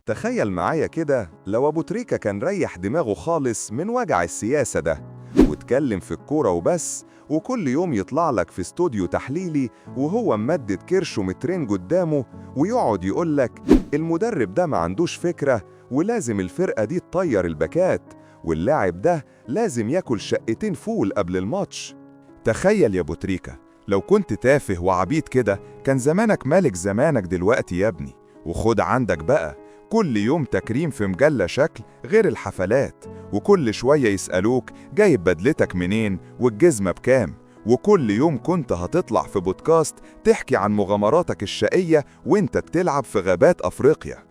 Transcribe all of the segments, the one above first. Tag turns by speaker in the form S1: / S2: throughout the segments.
S1: تخيل معايا كده لو أبو تريكة كان ريح دماغه خالص من وجع السياسة ده، واتكلم في الكورة وبس، وكل يوم يطلع لك في استوديو تحليلي وهو ممدد كرشه مترين قدامه ويقعد يقولك المدرب ده ما عندوش فكرة، ولازم الفرقة دي تطير الباكات، واللاعب ده لازم ياكل شقتين فول قبل الماتش. تخيل يا أبو تريكة لو كنت تافه وعبيط كده كان زمانك مالك زمانك دلوقتي يا ابني. وخد عندك بقى كل يوم تكريم في مجلة شكل غير الحفلات، وكل شوية يسألوك جايب بدلتك منين والجزمة بكام، وكل يوم كنت هتطلع في بودكاست تحكي عن مغامراتك الشقية وانت بتلعب في غابات أفريقيا.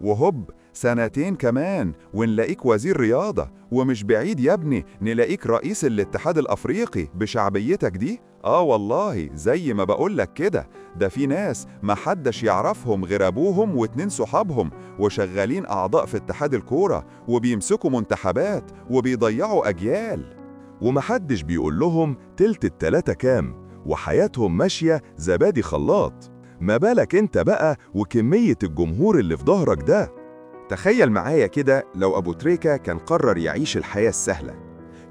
S1: وهوب سنتين كمان ونلاقيك وزير رياضة، ومش بعيد يا ابني نلاقيك رئيس الاتحاد الأفريقي بشعبيتك دي. آه والله زي ما بقولك كده، ده في ناس ما حدش يعرفهم غير أبوهم واتنين صحابهم، وشغالين أعضاء في اتحاد الكورة وبيمسكوا منتخبات وبيضيعوا أجيال، ومحدش بيقول لهم تلت التلاتة كام، وحياتهم ماشية زبادي خلاط. ما بالك انت بقى وكمية الجمهور اللي في ظهرك ده. تخيل معايا كده لو أبو تريكة كان قرر يعيش الحياة السهلة،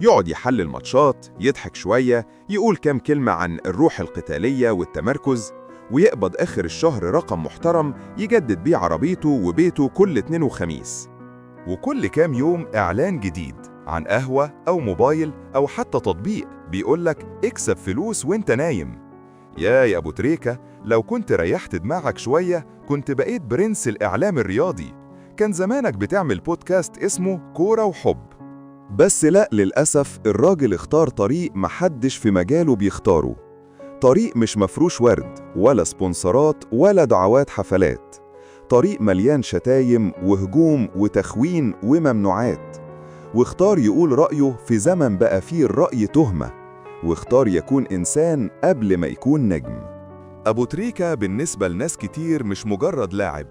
S1: يقعد يحلل ماتشات، يضحك شوية، يقول كام كلمة عن الروح القتالية والتمركز، ويقبض آخر الشهر رقم محترم يجدد بيه عربيته وبيته كل اتنين وخميس، وكل كام يوم إعلان جديد عن قهوة أو موبايل أو حتى تطبيق بيقولك اكسب فلوس وانت نايم. يا أبو تريكة لو كنت ريحت دماغك شوية كنت بقيت برنس الإعلام الرياضي، كان زمانك بتعمل بودكاست اسمه كورة وحب. بس لا، للأسف الراجل اختار طريق محدش في مجاله بيختاره، طريق مش مفروش ورد ولا سبونسرات ولا دعوات حفلات، طريق مليان شتايم وهجوم وتخوين وممنوعات. واختار يقول رأيه في زمن بقى فيه الرأي تهمة، واختار يكون إنسان قبل ما يكون نجم. أبو تريكة بالنسبة لناس كتير مش مجرد لاعب،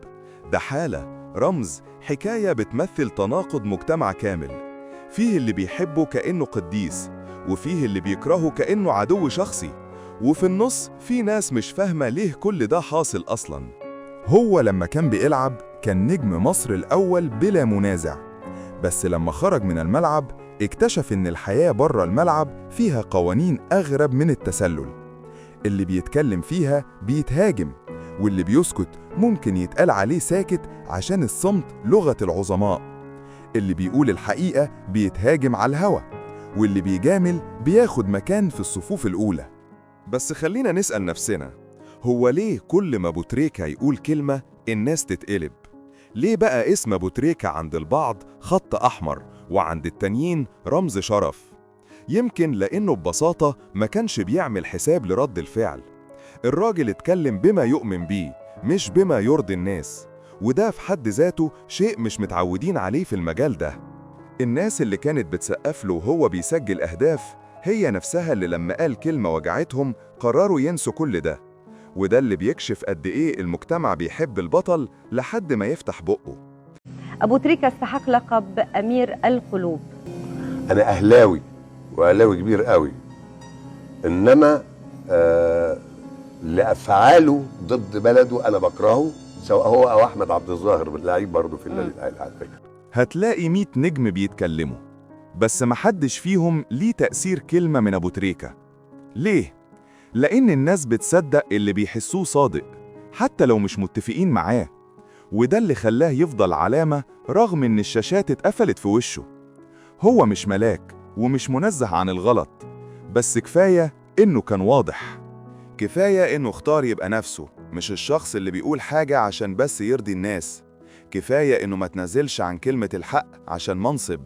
S1: ده حالة، رمز، حكاية بتمثل تناقض مجتمع كامل. فيه اللي بيحبه كأنه قديس، وفيه اللي بيكرهه كأنه عدو شخصي، وفي النص في ناس مش فاهمة ليه كل ده حاصل أصلاً. هو لما كان بيلعب كان نجم مصر الأول بلا منازع، بس لما خرج من الملعب اكتشف إن الحياة بره الملعب فيها قوانين أغرب من التسلل. اللي بيتكلم فيها بيتهاجم، واللي بيسكت ممكن يتقال عليه ساكت عشان الصمت لغة العظماء. اللي بيقول الحقيقة بيتهاجم على الهوى، واللي بيجامل بياخد مكان في الصفوف الأولى. بس خلينا نسأل نفسنا، هو ليه كل ما أبو تريكة يقول كلمة الناس تتقلب؟ ليه بقى اسم أبو تريكة عند البعض خط أحمر وعند التانيين رمز شرف؟ يمكن لأنه ببساطة ما كانش بيعمل حساب لرد الفعل. الراجل اتكلم بما يؤمن بيه مش بما يرضي الناس، وده في حد ذاته شيء مش متعودين عليه في المجال ده. الناس اللي كانت بتسقف له وهو بيسجل أهداف هي نفسها اللي لما قال كلمة وجعتهم قرروا ينسوا كل ده، وده اللي بيكشف قد إيه المجتمع بيحب البطل لحد ما يفتح بقه.
S2: أبو تريكة استحق لقب أمير القلوب.
S3: أنا أهلاوي وأهلاوي كبير قوي، إنما لأفعاله ضد بلده أنا بكرهه، سواء هو أو أحمد عبد الظاهر اللعيب برضه في النادي الأهلي على فكرة.
S1: هتلاقي 100 نجم بيتكلموا، بس محدش فيهم ليه تأثير كلمة من أبو تريكة. ليه؟ لأن الناس بتصدق اللي بيحسوه صادق حتى لو مش متفقين معاه، وده اللي خلاه يفضل علامة رغم إن الشاشات اتقفلت في وشه. هو مش ملاك ومش منزه عن الغلط، بس كفاية إنه كان واضح، كفاية إنه اختار يبقى نفسه، مش الشخص اللي بيقول حاجة عشان بس يرضي الناس. كفاية إنه ما تنزلش عن كلمة الحق عشان منصب.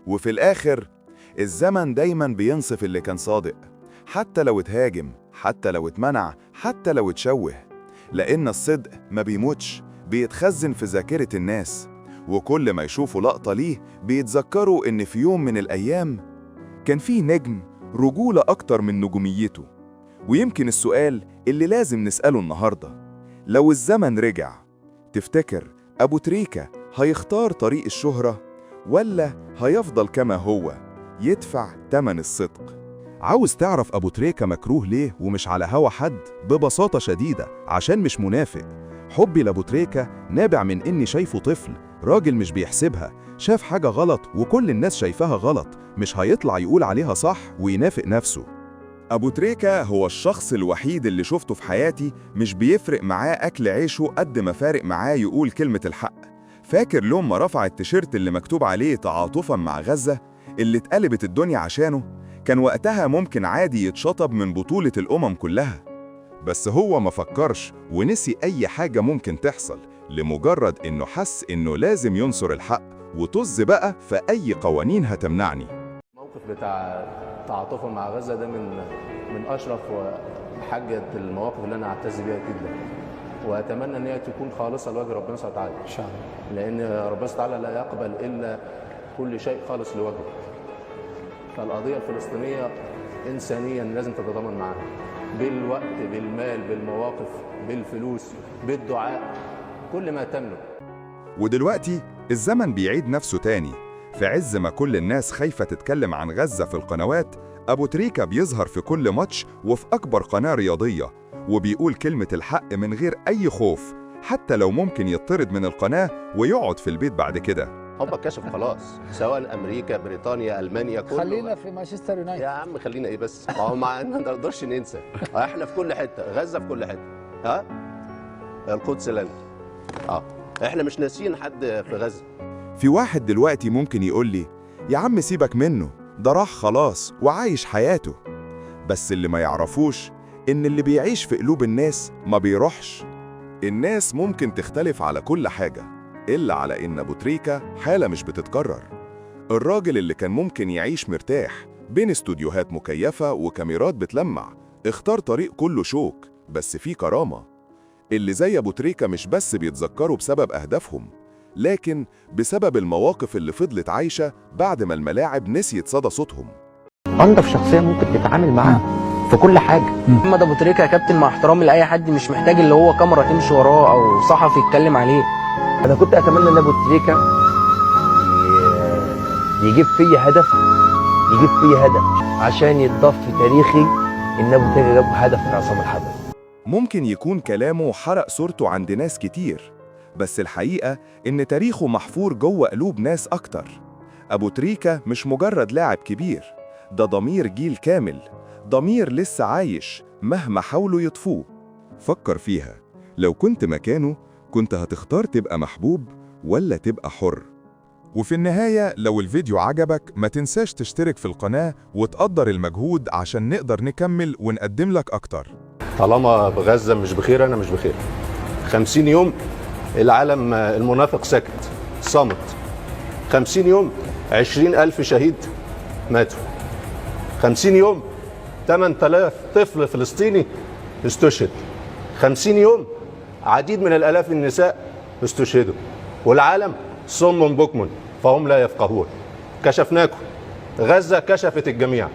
S1: وفي الآخر الزمن دايماً بينصف اللي كان صادق، حتى لو اتهاجم، حتى لو اتمنع، حتى لو اتشوه، لأن الصدق ما بيموتش، بيتخزن في ذاكرة الناس، وكل ما يشوفوا لقطة ليه بيتذكروا إن في يوم من الأيام كان فيه نجم رجولة أكتر من نجوميته. ويمكن السؤال اللي لازم نسأله النهاردة، لو الزمن رجع، تفتكر أبو تريكة هيختار طريق الشهرة ولا هيفضل كما هو يدفع تمن الصدق؟ عاوز تعرف أبو تريكة مكروه ليه ومش على هوا حد؟ ببساطة شديدة عشان مش منافق. حبي لأبو تريكة نابع من إني شايفه طفل، راجل مش بيحسبها، شاف حاجة غلط وكل الناس شايفاها غلط، مش هيطلع يقول عليها صح وينافق نفسه. أبو تريكة هو الشخص الوحيد اللي شفته في حياتي مش بيفرق معاه أكل عيشه قد ما فارق معاه يقول كلمة الحق. فاكر لما رفع التيشيرت اللي مكتوب عليه تعاطفا مع غزة اللي اتقلبت الدنيا عشانه؟ كان وقتها ممكن عادي يتشطب من بطولة الأمم كلها، بس هو ما فكرش ونسي أي حاجة ممكن تحصل لمجرد إنه حس إنه لازم ينصر الحق، وطز بقى في أي قوانين هتمنعني.
S4: الموقف بتاع تعاطفه مع غزة ده من أشرف وحاجة المواقف اللي أنا أعتز بيها جدا، وأتمنى إن هي تكون خالصة لوجه ربنا سبحانه وتعالى إن شاء الله، لأن ربنا سبحانه وتعالى لا يقبل إلا كل شيء خالص لوجهه. فالقضية الفلسطينية إنسانيا لازم تتضامن معاها بالوقت، بالمال، بالمواقف، بالفلوس، بالدعاء، كل ما تملك.
S1: ودلوقتي الزمن بيعيد نفسه تاني. في عز ما كل الناس خايفة تتكلم عن غزة في القنوات، أبو تريكة بيظهر في كل ماتش وفي أكبر قناة رياضية، وبيقول كلمة الحق من غير أي خوف، حتى لو ممكن يطرد من القناة ويقعد في البيت بعد كده.
S3: هم كشفوا خلاص، سواء امريكا، بريطانيا، المانيا، كله.
S5: خلينا في مانشستر يونايتد
S3: يا عم، خلينا ايه بس، ما هو ما نقدرش ننسى، احنا في كل حته، غزه في كل حته، ها القدس لنا، احنا مش ناسيين حد في غزه.
S1: في واحد دلوقتي ممكن يقول لي يا عم سيبك منه، ده راح خلاص وعايش حياته. بس اللي ما يعرفوش إن اللي بيعيش في قلوب الناس ما بيروحش. الناس ممكن تختلف على كل حاجة إلا على إن أبو تريكة حالة مش بتتكرر. الراجل اللي كان ممكن يعيش مرتاح بين استوديوهات مكيفة وكاميرات بتلمع، اختار طريق كله شوك بس فيه كرامة. اللي زي أبو تريكة مش بس بيتذكروا بسبب أهدافهم، لكن بسبب المواقف اللي فضلت عايشة بعد ما الملاعب نسيت صدى صوتهم.
S6: انضف شخصيه ممكن تتعامل معاها في كل حاجه.
S7: محمد ابو تريكه يا كابتن، مع احترامي لاي حد، مش محتاج اللي هو كاميرا تمشي وراه او صحفي يتكلم عليه.
S6: انا كنت اتمنى ان ابو تريكه يجيب فيا هدف، يجيب فيا هدف عشان يتضاف في تاريخي ان ابو تريكه جاب هدف من عصام الحضري.
S1: ممكن يكون كلامه حرق صورته عند ناس كتير، بس الحقيقة إن تاريخه محفور جوه قلوب ناس أكتر. أبو تريكة مش مجرد لاعب كبير، ده ضمير جيل كامل، ضمير لسه عايش مهما حاولوا يطفوه. فكر فيها، لو كنت مكانه كنت هتختار تبقى محبوب ولا تبقى حر؟ وفي النهاية لو الفيديو عجبك ما تنساش تشترك في القناة وتقدر المجهود عشان نقدر نكمل ونقدم لك أكتر.
S3: طالما غزه مش بخير انا مش بخير. 50 يوم العالم المنافق ساكت صامت. 50 يوم 20,000 شهيد ماتوا. 50 يوم 8000 طفل فلسطيني استشهد. 50 يوم عديد من الآلاف النساء استشهدوا، والعالم صم بكم فهم لا يفقهون. كشفناكم، غزة كشفت الجميع.